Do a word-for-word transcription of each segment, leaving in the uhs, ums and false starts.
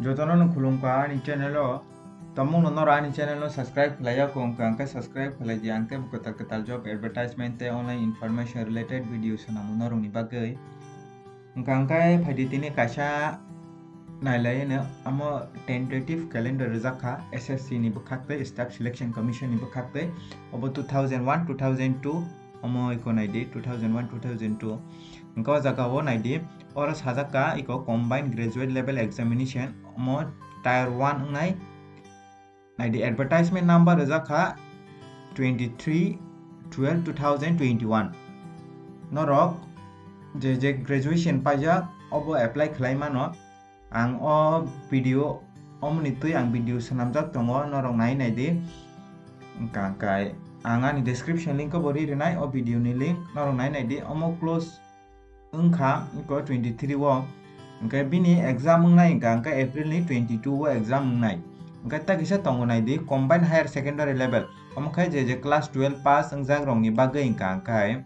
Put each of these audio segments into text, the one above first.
Jotono no khulumkha ani channel o. Tamungno norok ani channel no subscribe khlaiya kho wngkha, hwnkhe subscribe khlai di, ang tei bo kwtal kwtal job advertisement tei online information related video swnamo norokni bagwi. Hwnkha hwnkhe phaidi tini kaisa nailai no, amo tentative calendar rijak kha S S C ni bwkhak tei Staff Selection Commission ni bwkhak tei, obo two thousand one, two thousand two, omo iko naidi two thousand one, two thousand two. Hwnkhe o jaga o naidi, oro sajak kha iko combined graduate level examination, omo tier one wngnai. Naidi, advertisement number rijak kha twenty three twelve two thousand twenty one. Norok je je graduation paijak, obo apply khlai mano. Ang o video, omoni twi ang video swnamjak tongo, norok nai naidi. Hwnkha hwnkhe ang ani description link o bo ri rwnai o video ni link, norok nai naidi. Omo close wngkha iko twenty three o, hwnkhe bini exam wngnai hwnkha hwnkhe April ni twenty two o exam wngnai. Hwnkhe ta kisa tongo naidi, combined higher secondary level, omo khe je je class twelve pass wngjak rokni bagwi hwnkha hwnkhe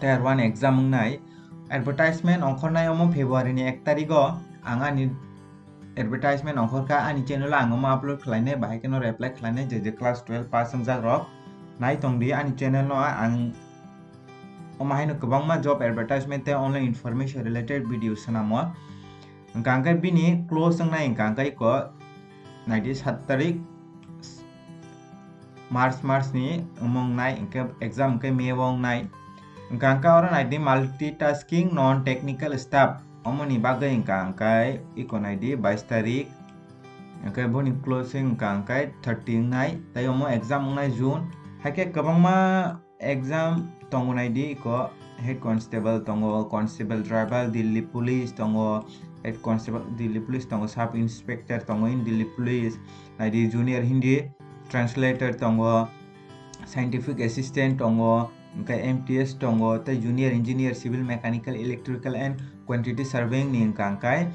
tier one exam wngnai. Advertisement ongkhornai omo February ni ek tarigo. Ang ani advertisement ongkhorkha ani channel o, ang omo upload khlainai, bahai kheno reply khlainai, je je class twelve pass wngjak rok nai tongdi ani channel no. Ang omo haino kwbangma job advertisement tei online information related video swnamo. Hwnkha hwnkhe bini close wngnai hwnkha hwnkhe iko naidi sat tarik March, March ni omo wngnai, hwnkhe exam hwnkhe May o wngnai. Hwnkha hwnkhe oro naidi multitasking non technical staff, omoni bagwi hwnkha hwnkhe iko naidi bais tarik, hwnkhe boni closing hwnkha hwnkhe thirty wngnai, tei omo exam wngnai June. Haikhe kwbangma exam tongo naidi, iko head constable tongo, constable driver, Delhi police tongo, head constable Delhi police tongo, sub inspector tongo in Delhi police, naidi junior Hindi translator tongo, scientific assistant tongo, hwnkhe M T S tongo, tei junior engineer civil mechanical electrical and quantity surveying ni hwnkha hwnkhe.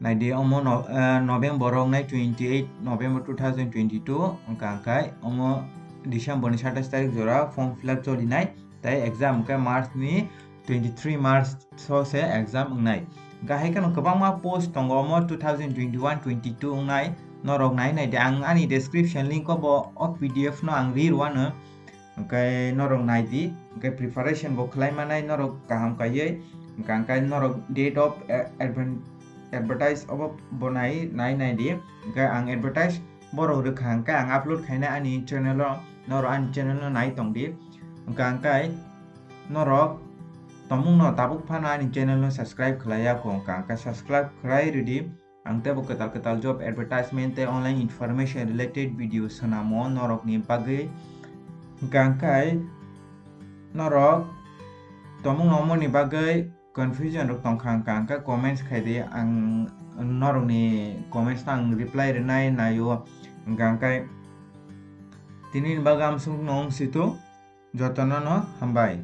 Naidi omo no-, eh, November o wngnai twenty eight November two thousand twenty two, hwnkha hwnkhe omo December ni satais tarik jora form fill up cholinai, tei exam hwnkhe March ni twenty three March so se exam wngnai. Hwnkha hai kheno kwbangma post tongo, omo two thousand twenty one twenty two wngnai, norok nai naidi, ang ani description link o bo o P D F no ang ri rwano. Hwnkhe norok nai di, hwnkhe preparation bo khlai manai norok kaham kaiwi, hwnkha hwnkhe norok date of, eh, advan-, advertise obo bo nai, nai, nai di. Hwnkhe ang advertise borok rwkha hwnkhe ang upload khainai ani channel o, norok ani channel no nai tong di. Hwnkha hwnkhe norok tomungno tabuk phano ani channel no subscribe khlai ya kho, hwnkha hwnkhe subscribe khlai rw di. Ang teibo kwtal kwtal job advertisement tei online information related video swnamo norokni bagwi. Hwnkha hwnkhe norok tomung nongmoni bagwi confusion rok tongkha hwnkha hwnkhe comments khai di, ang norokni comments no ang reply rwnai naio. Hwnkha hwnkhe tini ni bagwi amsuk nong situ jotono no hambai.